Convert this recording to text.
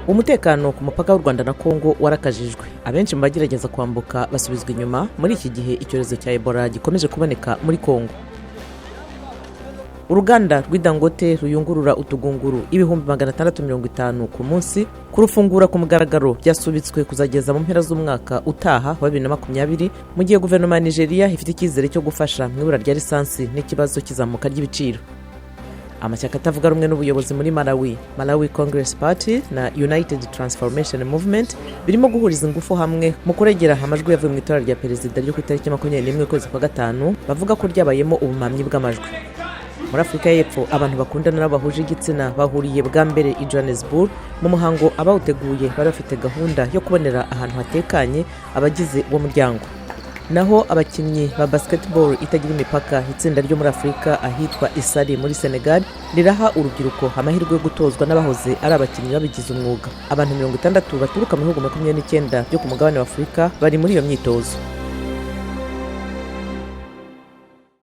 Umutekano ku mupaka w'u Rwanda na Kongo warakajijwe, abenshi mu bagerageza kwambuka basubizwa inyuma muri iki gihe icyorezo cya Ebola gikomeje kuboneka muri Kongo. Uruganda rw'i Dangote ruyungurura utugunguru 650,000 ku munsi, kurufungura ku mugaragaro byasubitswe kuzageza mu mpera z'umwaka utaha wa 2020, mu gihe guverinoma ya Nigeria ifite icyizere cyo gufasha mu ibura rya lisansi n'ikibazo cy'izamuka ry'ibiciro. Amashyaka atavuga rumwe n'ubuyobozi muri Malawi, Malawi Congress Party na United Transformation Movement, birimo guhuriza ingufu hamwe mu kuregera amajwi yavuye mu itora rya perezida ryo ku itariki 21 ukwezi kwa gatanu, bavuga ko ryabayemo ubumamyi bw'amajwi. Muri Afurika y'Epfo, abantu bakundana n'abo bahuje igitsina bahuriye bwa mbere i Johannesburg mu muhango abawuteguye bari bafite gahunda yo kubonera ahantu hatekanye abagize uwo muryango. Naho abakinnyi ba basketball itagira imipaka, itsinda ryo muri Afurika ahitwa Isari muri Senegal, riraha urubyiruko amahirwe yo gutozwa n'abahoze ari abakinnyi babigize umwuga. Abantu 60 baturuka mu bihugu 29 byo ku mugabane wa Afurika bari muri iyo myitozo.